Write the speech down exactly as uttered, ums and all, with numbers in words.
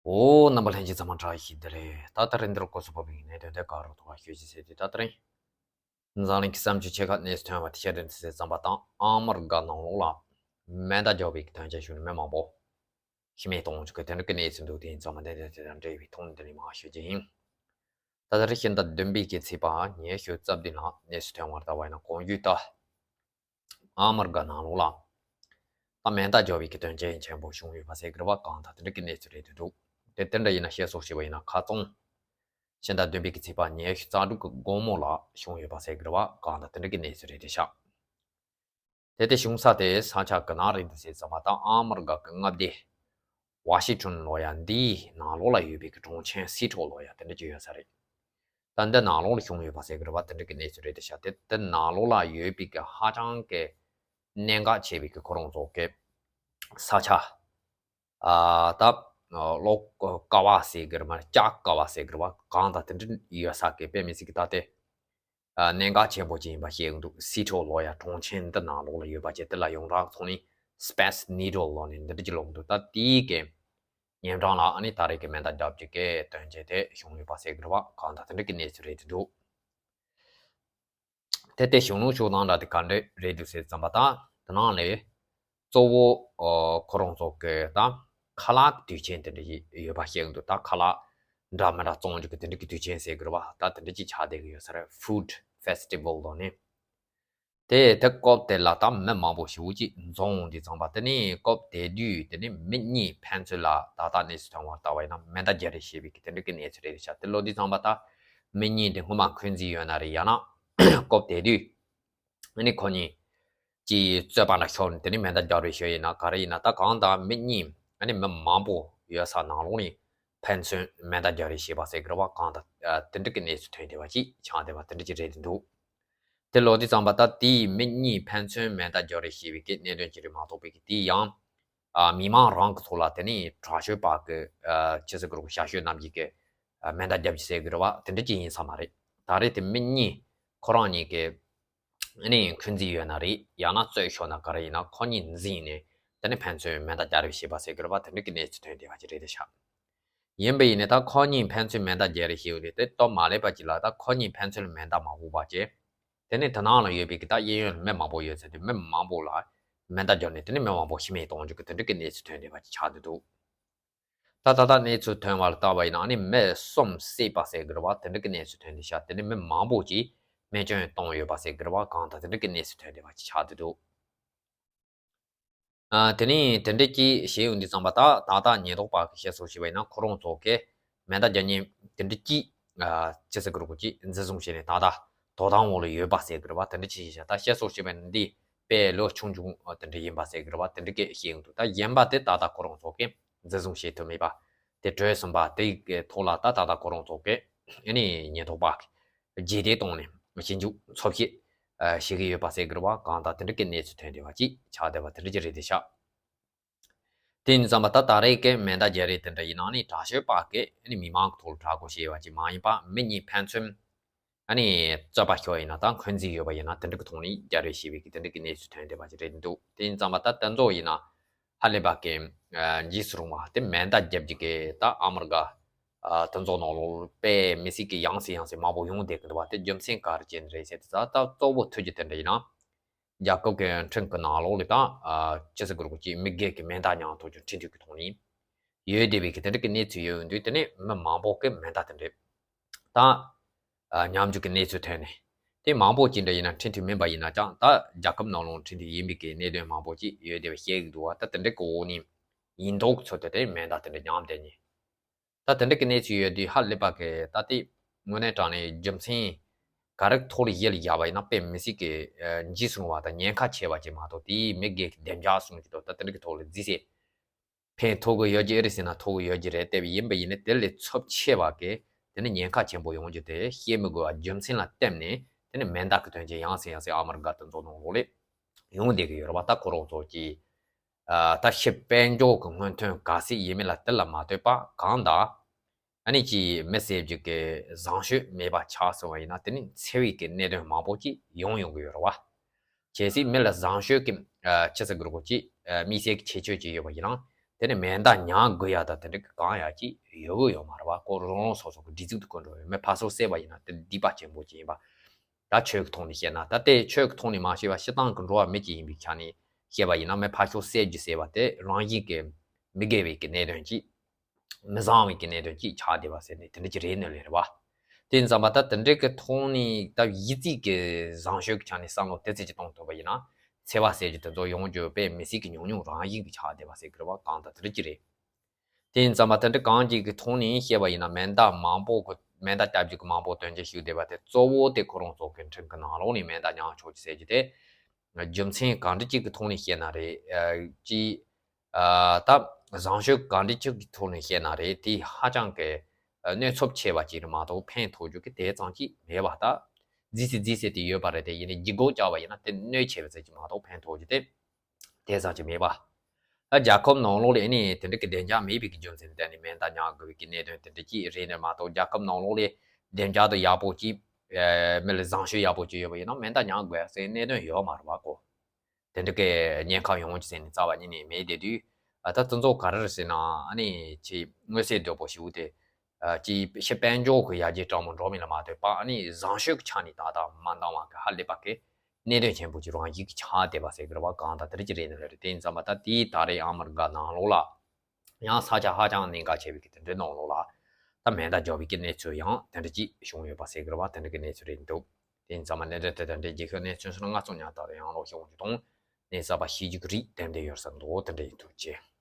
འོ། རྣམ་པ་ལྷན་རྒྱས་ཚང་མ་བཀྲ་ཤིས་བདེ་ལེགས། ད་ལྟ་རིང་འདིར་སྐོར་སུ་བབས་པའི་གནད་དོན་དེ་ག་རུ་ཐོག་ཤོད་ཅིག་ཟེར་དུས། ད་ལྟ་རིང་འཛམ་གླིང་གི་བསམ་སྤྱོད་ཆེ་ཁག་གནས་སུ་ཐོན་པ་དེ་ཤེས་དོན་དུ་ཟེར་ཙམ་པ་དང་། ཨ་མི་རི་ཀ་ནང་ལོགས་ལ་མེ་མདའ་རྒྱག་པའི་དོན་རྐྱེན་བྱུང་ནས་མི་མང་པོ་ཤི་རྨས་གཏོང་བཅུག་གི་དེ་འདྲ་གི་གནས་ཚུལ་འདུག་དེ་ཡིན་ཙང་མ་འདི་འདི་དེ་དང་འབྲེལ་བའི་ཐོག་ནས་འདི་ནས་མར་ཤོད་ཀྱི་ཡིན། ད་ལྟ་རེས་ཕྱི་ཟླ་བདུན་པའི་གི་ཚེས་པ་ཉི་ཤུ་རྩ་བདུན་ལ་གནས་སུ་ཐོན་པར་ལྟ་བ་ཡིན་ན། གོང་ཞུས་ལྟར་ཨ་མི་རི་ཀ་ནང་ལོགས་ལ་ད་མེ་མདའ་རྒྱག་པའི་གི་དོན་རྐྱེན་ཆེན་པོ་བྱུང་ཡོད་པ་ཟེར་གི་རེད་བ། གང་ལྟར་དེ་འདྲ་གི་གནས་ཚུལ་རེད་འདུག་དེ་དེ་འདྲ་ཡིན་ན་བཤད་སྲོལ་ཞིག་པ་ཡིན་ན། ཁ་རྩང་ཕྱི་ཟླ་བདུན་པའི་གི་ཚེས་པ་ཉི་ཤུ་རྩ་དྲུག་གི་དགོང་མོ་ལ་བྱུང་ཡོད་པ་ཟེར་གི་རེད་བ། གང་ལྟར་དེ་འདྲ་གི་གནས་ཚུལ་རེད་དེ་ཤག་དེ་དེ་བྱུང་ས་དེ་ས་ཆ་ག་ན་རེད་འདུག་ཟེར་ཙམ་པ་དང་། ཨ་མི་རི་ཀ་གི་མངའ་སྡེ་ཝ་ཤིང་ཊོན་ལོ་ཡ་འདིའི་ནང་ལོགས་ལ་ཡོད་པའི་གི་གྲོང་ཁྱེར་སི་ཊོལ་ལོ་ཡ་དེ་འདྲ་ཅིག་ཡོད་ས་རེད། ད་འདི་ནང་ལོགས་ལ་བྱུང་ཡོད་པ་ཟེར་གི་རེད་བ། དེ་འདྲ་གི་གནས་ཚུལ་རེད་དེ་ཤག་དེ་དེ་ནང་ལོགས་ལ་ཡོད་པའི་གི་ཧ་ཅང་གི་གནད་འགག་ཆེ་བའི་གི་ཁོ་རང་ཚོ་གི་ས་ཆ། ཨ་ད་ལོ་ཀ་བ་ཟེར་གི་རེད་མ་རེད། ལྕགས་ཀ་བ་ཟེར་གི་རེད་བ། གང་ལྟར་དེ་འདྲ་ཡོད་ས་གི་དཔེ་མི་སྲིད་གི་ད་དེ་ཨ་གནད་འགག་ཆེན་པོ་ཅིག་ཡིན་པ་ཤེས་ཀྱི་འདུག་སི་ཊོལ་ལོ་ཡ་གྲོང་ཁྱེར་འདི་ནང་ལོགས་ལ་ཡོད་པ་བྱས། དེ་ལ་ཡོངས་གྲགས་ཐོག་ནས་སི་པེ་སི་ནི་ཌལ་ལབ་ནས་འདི་འདྲ་ཅིག་ལབ་ཀྱི་འདུག་ད་དེའི་གི་ཉིན་གྲངས་ལ་ཨ་ནི་ད་རེས་ཀྱི་མེ་མདའ་རྒྱབ་ཀྱི་གི་དོན་རྐྱེན་དེ་བྱུང་ཡོད་པ་ཟེར་གི་རེད་བ། གང་ལྟར་དེ་འདྲ་གི་གནས་ཚུལ་རེད་འདུག་དེ་དེ་གཞུང་ལུགས་ཕྱོགས་དང་འདྲ་དེ་ག་འདྲ་རེད་འདུག་ཟེར་ཙམ་པ་དང་། དེ་ནང་ལས་གཙོ་བོ་ཨོ་ཁོ་རང་ཚོ་གི་ད་ཁ་ལག་གི་དུས་ཆེན་དེ་འདྲ་ཡི་ཡོད་པ་ཤེས་ཀྱི་འདུག་ད་ཁ་ལག་འདྲ་མི་འདྲ་བཙོང་རྒྱུ་གི་དེ་འདྲ་གི་དུས་ཆེན་ཟེར་གི་རེད་བ། ད་དེ་འདྲ་ཅིག་ཆགས་བསྡད་གི་ཡོད་ས་རེད། ཕུཌ་ཕེ་སི་ཊི་ཝལ་ལབ་ནས། དེ་དེ་སྐབས་དེ་ལ་ད་མི་མང་པོ་ཞེ་པོ་ཅིག་འཛོམས་འོང་དུས་ཙམ་པ། དེ་ནས་སྐབས་དེ་དུས་དེ་ནས་མི་གཉིས་ཕན་ཚུན་ལ་ད་ལྟ་གནས་ཚུལ་ཐོན་པར་ལྟ་བ་ཡིན་ན་མེ་མདའ་རྒྱག་རེས་བྱས་པའི་གི་དེ་འདྲ་གི་གནས་ཚུལ་རེད་ཤག་དེ་ལོ་དུས་ཙམ་པ་ད་མི་གཉིས་དེ་སྔོན་མ་འཁོན་འཛིན་ཡོད་ན་རེད། ཡང་ན་སྐབས་དེ་དུས་ཨ་ནི་ཁོ་གཉིས་ཀྱིས་རྩོད་པ་འདྲ་ཤོར་ནས་དེ་ནས་མེ་མདའ་རྒྱག་རེས་བྱས་ཡིན་ན་ག་རེ་ཡིན་ན། ད་གང་ལྟར་མི་གཉིས་ཨ་ནི་མི་མང་པོ་ཡོད་ས་ནང་ལོགས་ནས་ཕན་ཚུན་མེ་མདའ་རྒྱག་རེས་བྱས་པ་ཟེར་གི་རེད་བ། གང་ལྟར་ཨ་དེ་འདྲ་གི་གནས་ཚུལ་ཐོན་བསྡད་པ་ཅིག་ཆགས་བསྡད་པ་དེ་འདྲ་ཅིག་རེད་འདུག་དེ་ལོ་དུས་ཙམ་པ་ད་དེའི་མི་གཉིས་ཕན་ཚུན་མེ་མདའ་རྒྱག་རེས་བྱས་པའི་གི་གནད་དོན་ཅིག་རེད་མ་གཏོགས་པའི་གི་དེ་ཡང་ཨ་མི་མང་རང་གི་ཐོག་ལ་དེ་ནས་དྲག་ཤོས་པ་གི་ཨ་ཅི་ཟེར་གི་རེད། ཤ་ཤོད་རྣམས་ཀྱིས་གི་ཨ་མེ་མདའ་རྒྱབ་ཀྱི་ཟེར་གི་རེད་བ། དེ་འདྲ་ཅིག་ཡིན་ས་མ་རེད། ད་རེས་དེ་མི་གཉིས་ཁོ་རང་གཉིས་ཀྱི་ཨ་ནི་འཁོན་འཛིན་ཡོད་ན་རེད། ཡང་ན་རྩོད་ཤོར་ན་ག་རེ་ཡིན་ན་ཁོ་གཉིས་འཛིངས་ནས་དེ་ནས་ཕན་ཚུན་མེ་མདའ་རྒྱག་རེས་བྱས་པ་ཟེར་གི་རེད་བ། དེ་འདྲ་གི་གནས་ཚུལ་ཐོན་བསྡད་པ་ཅིག་རེད་དེ་ཤག་ཡིན་པ་ཡིན་ནའི་ད་ཁོ་གཉིས་ཕན་ཚུན་མེ་མདའ་རྒྱག་རེས་བྱས་ཡོད་དེ་དེ་སྟབས་མ་ལེགས་པ་ཅིག་ལ་ད་ཁོ་གཉིས་ཕན་ཚུན་ལ་མེ་མདའ་མ་ཕོག་པ་བྱས། དེ་ནས་དེ་ནང་ལ་ཡོད་པའི་གི་ད་གཡས་གཡོན་ལ་མི་མང་པོ་ཡོད་ཚེ་དེ་མི་མང་པོ་ལ་མེ་མདའ་རྒྱབ་ནས་དེ་ནས་མི་མང་པོ་ཤི་རྨས་གཏོང་རྒྱུ་གི་དེ་འདྲ་གི་གནས་ཚུལ་ཐོན་བསྡད་པ་ཅིག་ཆགས་བསྡད་འདུག་ད་ད་ལྟ་གནས་ཚུལ་ཐོན་པ་ལ་ལྟ་བ་ཡིན་ན་ཨ་ནི་མི་གསུམ་བསད་པ་ཟེར་གི་རེད་བ། དེ་འདྲ་གི་གནས་ཚུལ་ཐོན་བསྡད་ཤག་དེ་ནས་མི་མང་པོ་ཅིག་རྨས་སྐྱོན་བཏང་ཡོད་པ་ཟེར་གི་རེད་བ། གང་ལྟར་དེ་འདྲ་གི་གནས་ཚུལ་ཐོན་བསྡད་པ་ཅིག་ཆགས་བསྡད་འདུག་ཨ་དེ་ནས་དེ་འདྲ་ཅིག་བྱས་ཡོང་དུས་ཙམ་པ་ད་ད་ལྟ་ཉེན་རྟོག་པ་གི་བཤད་སྲོལ་ཞིག་པ་ཡིན་ན་ཁོ་རང་ཚོ་གི་མེ་མདའ་རྒྱག་མཁན་དེ་འདྲ་ཅིག་ཨ་ཅི་ཟེར་གི་རེད་གོ་ཅིག་འཛིན་བཟུང་བྱས་ནས་ད་ལྟ་དོ་དམ་འོག་ལ་ཡོད་པ་ཟེར་གི་རེད་བ། དེ་འདྲ་ཅིག་བཤད་ཤག་ད་བཤད་སྲོལ་ཞིག་པ་ཡིན་ན་འདི་དཔེ་ལོ་ཆུང་ཆུང་དེ་འདྲ་ཡིན་པ་ཟེར་གི་རེད་བ། དེ་འདྲ་གི་བཤད་ཡོང་དུས་ད་གཞན་པ་དེ་ད་ལྟ་ཁོ་རང་ཚོ་གི་འཛིན་བཟུང་བྱེད་ཐུབ་མེད་པ། དེ་བྲོས་ཟིན་པ་དེ་གི་ཐོག་ལ་ད་ད་ལྟ་ཁོ་རང་ཚོ་གི་ཨ་ནི་ཉེན་རྟོག་པ་གི་རྗེས་འདེད་བཏང་ནས་ཞིབ་འཇུག་འཚོལ་བཤེར་ཨ་བྱེད་ཀྱི་ཡོད་པ་ཟེར་གི་རེད་བ། གང་ལྟར་དེ་འདྲ་གི་གནས་ཚུལ་ཐོན་བསྡད་པ་ཅིག་ཆགས་བསྡད་པ་དེ་འདྲ་ཅིག་རེད་དེ་ཤག་དེ་ཡིན་ཙང་མ་ད་ད་རེས་ཀྱི་མེ་མདའ་རྒྱག་རེས་དེ་འདྲ་ཡིན་ན་ནི་དྲག་ཤོས་པ་གི་ཨ་ནི་མི་མང་གི་ཐོག་ལ་དྲག་པོ་བྱས་པ་ཅིག་མ་ཡིན་པ། མི་གཉིས་ཕན་ཚུན་ཨ་ནི་རྩོད་པ་ཤོར་ཡིན་ན་ད་འཁོན་འཛིན་ཡོད་པ་ཡིན་ན་དེ་འདྲ་གི་ཐོག་ནས་རྒྱག་རེས་བྱས་པའི་གི་དེ་འདྲ་གི་གནས་ཚུལ་ཐོན་བསྡད་པ་ཅིག་རེད་འདུག་དེ་ཡིན་ཙང་མ་ད་དེ་ཚོ་ཡིན་ན་ཧ་ལས་པ་གི་ཨ་འཇིགས་སུ་རུང་བ་དེ་མེ་མདའ་རྒྱབ་རྒྱུ་གི་ད་ཨ་མི་རི་ཀ་ཨ་དེ་ཚོ་ནང་ལོགས་དཔེ་མི་སྲིད་གི་ཡང་སེ་ཡང་སེ་མང་པོ་ཡོང་བསྡད་གི་འདུག་བ། དེ་རྒྱུ་མཚན་ག་རེ་བྱས་ནས་རེད་ཟེར་དུས་ད་ད་གཙོ་བོ་ཐུག་རྒྱུ་དེ་འདྲ་ཡིན་ན། རྒྱལ་ཁབ་ཀྱི་ཁྲིམས་ཀྱི་ནང་ལོགས་ལ་དང་ཨ་ཅི་ཟེར་དགོས་རེད་གོ་ཅིག་མི་སྒེར་གྱི་མེ་མདའ་མཉམ་དུ་ཀྱང་འཁྲིད་ཐུབ་ཀྱི་ཐོག་ནས་ཡོད་བསྡད་པའི་གི་དེ་འདྲ་གི་གནས་ཚུལ་ཡོད་དུས་དེ་ནས་མི་མང་པོ་གི་མེ་མདའ་དེ་འདྲ་ད་ཨ་མཉམ་འཇུག་གི་གནས་ཚུལ་ཐོན་ནས། དེ་མང་པོ་ཅིག་འདྲ་ཡིན་ན་འཁྲིད་ཐུབ་མིན་པ་ཡིན་ན་ཀྱང་ད་རྒྱལ་ཁབ་ནང་ལོགས་འཁྲིད་ཐུབ་ཡིན་པའི་གི་གནད་དོན་མང་པོ་ཅིག་ཡོད་བསྡད་པ་བཤད་ཀྱི་འདུག་བ། ད་དེ་འདྲ་གི་འོག་ནས་ཡིན་མདོག་ཚོད་དེ་དེ་མེ་མདའ་དེ་འདྲ་མཉམ་བསྡད་ནས། ད་དེ་འདྲ་གི་གནས་ཚུལ་ཡོད་དུས་ཧ་ལས་པ་གི་ད་དེ་དངོས་གནས་དྲང་གནས་རྒྱུ་མཚན་ག་རེ་ཐོག་ལ་ཡིད་ལ་བཞག་པ་ཡིན་ན་དཔེ་མི་སྲིད་གི་ཨ་འཇིགས་སུ་རུང་བ་དང་ཉེན་ཁ་ཆེ་བ་ཅིག་མ་གཏོགས། དེའི་མི་སྒེར་གྱི་བདེ་འཇགས་སྲུང་རྒྱུ་དང་ད་དེ་འདྲ་གི་ཐོག་ལ་རྫིས་སེ་ཕན་ཐོགས་གི་ཡོད་ཀྱི་ཨེ་རེད་ཟེར་ན་ཐོགས་གི་ཡོད་ཀྱི་རེད། དེ་ཡིན་པ་ཡིན་ན་དེ་ལས་ཚབས་ཆེ་བ་གི་དེ་ནི་ཉེན་ཁ་ཆེན་པོ་ཡོང་རྒྱུ་དེ་བཤད་མི་དགོས་པ་རྒྱུ་མཚན་ལ་བརྟེན་ནས་དེ་ནི་མེ་མདའ་གི་དོན་རྐྱེན་ཡང་སེ་ཡང་སེ་ཨ་མི་རི་ཀ་དེ་ཚོ་ནང་ལོགས་ལ་ཡོང་བསྡད་གི་ཡོད་རེད་བ། ད་ཁོ་རང་ཚོ་གི་ཨ་ད་ཤི་དཔལ་འབྱོར་གྱི་སྔོན་ཐོན་ག་ཚད་ཡིན་མིན་ལ་དེ་ལ་མ་ལྟོས་པ་གང་ལྟར་ཨ་ནི་ཅིག་མི་བསད་རྒྱུ་གི་བཟང་སྤྱོད་མེད་པ་ཆགས་སོང་བ་ཡིན་ན་དེ་ནི་འཚེ་བའི་གི་གནད་དོན་མང་པོ་ཅིག་ཡོང་ཡོང་གི་ཡོད་རེད་བ། གལ་སྲིད་མི་ལ་བཟང་སྤྱོད་ཀྱི་ཨ་ཅི་ཟེར་དགོས་རེད་གོ་ཅིག་ཨ་དམིགས་བསལ་གྱི་ཁྱད་ཆོས་ཅིག་ཡོད་པ་ཡིན་ན་ དེ་ནི་མེ་མདའ་མྱང་དགོས་ཡ་ད་དེ་འདྲ་གི་གང་ཡ་ཅིག་ཡོད་གི་ཡོད་མ་རེད་བ། ཁོ་རང་རང་སོ་སོ་གི་སྒྲིག་འཛུགས་དེ་ཀུན་འགྲོ་ཡོད། མི་ཕར་ཚུར་བསད་པ་ཡིན་ན་དེ་སྡིག་པ་ཆེན་པོ་ཅིག་ཡིན་པ། ད་ཆོས་ཀྱི་ཐོག་ནས་བཤད་ན། ད་དེ་ཆོས་ཀྱི་ཐོག་ནས་མ་བཤད་པ་སྤྱིར་བཏང་གི་འགྲོ་བ་མི་ཅིག་ཡིན་པའི་ཆ་ནས་བཤད་པ་ཡིན་ན། མི་ཕར་ཚུར་བསད་རྒྱུ་ཟེར་བ་དེ་རང་བཞིན་གྱི་མི་དགེ་བའི་གི་གནད་དོན་ཅིག་མི་བཟང་བའི་གི་གནད་དོན་ཅིག་ཆགས་བསྡད་པ་ཟེར་ནས་དེ་འདྲ་ཅིག་རེད་ནི་རེད་བ། དེ་ཙམ་པ་ད་དེ་འདྲའི་གི་ཐོག་ནས་ད་གཞི་རྩའི་གི་བཟང་སྤྱོད་ཀྱི་ཆ་ནས་བསམ་བློ་དེ་ཙམ་ཅིག་གཏོང་ཐུབ་པ་ཡིན་ན། འཚེ་བ་ཟེར་རྒྱུ་དེ་ཚོ་ཡོང་རྒྱུ་དཔེ་མི་སྲིད་ཀྱི་ཉུང་ཉུང་རང་བཞིན་གྱི་ཆགས་བསྡད་པ་ཟེར་གི་རེད་བ། གང་ལྟར་དེ་འདྲ་ཅིག་རེད། དེ་ཡིན་ཙང་མ་དེ་འདྲ་གང་ཅིག་གི་ཐོག་ནས་བཤད་པ་ཡིན་ན། མེ་མདའ་མང་པོ་གི་མེ་མདའ་བཏབ་རྒྱུ་གི་མང་པོ་དོན་རྐྱེན་ཞུགས་བསྡད་པ་དེ་གཙོ་བོ་དེ་ཁོ་རང་ཚོ་གི་ཁྲིམས་ཀྱི་ནང་ལོགས་ནས་མེ་མདའ་མྱང་ཆོག་རྒྱུ་ཟེར་རྒྱུ་དེ། རྒྱུ་མཚན་གང་འདྲ་ཅིག་གི་ཐོག་ནས་བཤད་ན་རེད། ཨ་ཅི། ཨ་ད་བཟང་སྤྱོད་གང་འདྲ་ཅིག་གི་ཐོག་ནས་བཤད་ན་རེད། དེ་ཧ་ཅང་གི་ཨ་གནོད་ཚབས་ཆེ་བ་ཅིག་རེད་མ་གཏོགས་ཕན་ཐོགས་རྒྱུ་གི་དེ་ཙམ་ཅིག་མེད་པ། ད་རྫིས་སི་རྫིས་སི་དེ་ཡོད་པ་རེད། དེ་ཡིན་ནའི་ལྗིད་ཁོག་བཅག་པ་ཡིན་ན་དེ་གནོད་ཆེ་བ་ཙམ་ཅིག་མ་གཏོགས་ཕན་ཐོགས་རྒྱུ་དེ། དེ་ཙམ་ཅིག་མེད་པ། ད་རྒྱལ་ཁབ་ནང་ལོགས་ལ་ཨ་ནི་དེ་འདྲ་གི་བདེ་འཇགས་མེད་པའི་གི་རྒྱུ་མཚན་བརྟེན་ནས་མེ་མདའ་མྱང་དགོས་པའི་གི་གནད་དོན་དེ་འདྲ་ཅིག་རེད་ནི་མ་གཏོགས། རྒྱལ་ཁབ་ནང་ལོགས་ལ་བདེ་འཇགས་དང་ཡག་པོ་ཅིག་ཨེ་མི་ལ་བཟང་སྤྱོད་ཡག་པོ་ཅིག་ཡོད་པ་ཡིན་ན་མེ་མདའ་མྱང་དགོས་ཡ་ཟེར་གནད་དོན་ཡོད་མ་རེད་བ་ཀོ། དེ་འདྲ་གི་ཉེན་ཁ་ཡོང་རྒྱུ་ཟེར་ནས་རྩ་བ་ཉིད་ནས་མེད་བསྡད་དུས། ཨ་ད་དེ་ཚོ་ག་རེ་རེད་ཟེར་ན། ཨ་ནི་ཅིག་མངོན་གསལ་དོད་པོ་ཞིག་དེ། ཨ་ཅིག་ཕྱི་དཔལ་འབྱོར་གྱི་ཡར་རྒྱས་གྲང་མོ་འགྲོ་མིན་ལ་མ་ལྟོས་པ། ཨ་ནི་བཟང་སྤྱོད་ཀྱི་ཆ་ནས་ད་ལྟ་མ་འདང་བ་གི་ཧ་ལས་པ་གི་གནད་དོན་ཆེན་པོ་ཅིག་རང་བཞིན་གྱི་ཆགས་བསྡད་པ་ཟེར་གི་རེད་བ། གང་ལྟར་དེ་འདྲ་ཅིག་རེད་ནི་རེད། དེ་ཡིན་ཙང་མ་ད་དེའི་ད་རེས་ཨ་མི་རི་ཀ་ནང་ལོགས་ལ། ཡང་ས་ཆ་ཧ་ཅང་གནད་འགག་ཆེ་བའི་གི་དེ་འདྲའི་ནང་ལོགས་ལ། ད་མེ་མདའ་རྒྱག་པའི་གི་གནས་ཚུལ་ཡང་དེ་འདྲ་ཅིག་བྱུང་ཡོད་པ་ཟེར་གི་རེད་བ། དེ་འདྲ་གི་གནས་ཚུལ་རེད་འདུག་དེ་ཡིན་ཙང་མ་གནད་དོན་དེ་དང་འབྲེལ་རྒྱལ་ཁབ་གནས་ཚུལ་སོགས་ལ་ང་ཚོ་ཉར་ཐག་དང་ཡང་ལོག་ཤོད་རྒྱུ་དང་། གནས་གསར་པ་ཤེས་རྒྱུ་གི་རིགས་ཏན་ཏན་ཡོད་ས་འདུག་དེ་འདྲ་ཡིན། ཐུགས་རྗེ་ཆེ།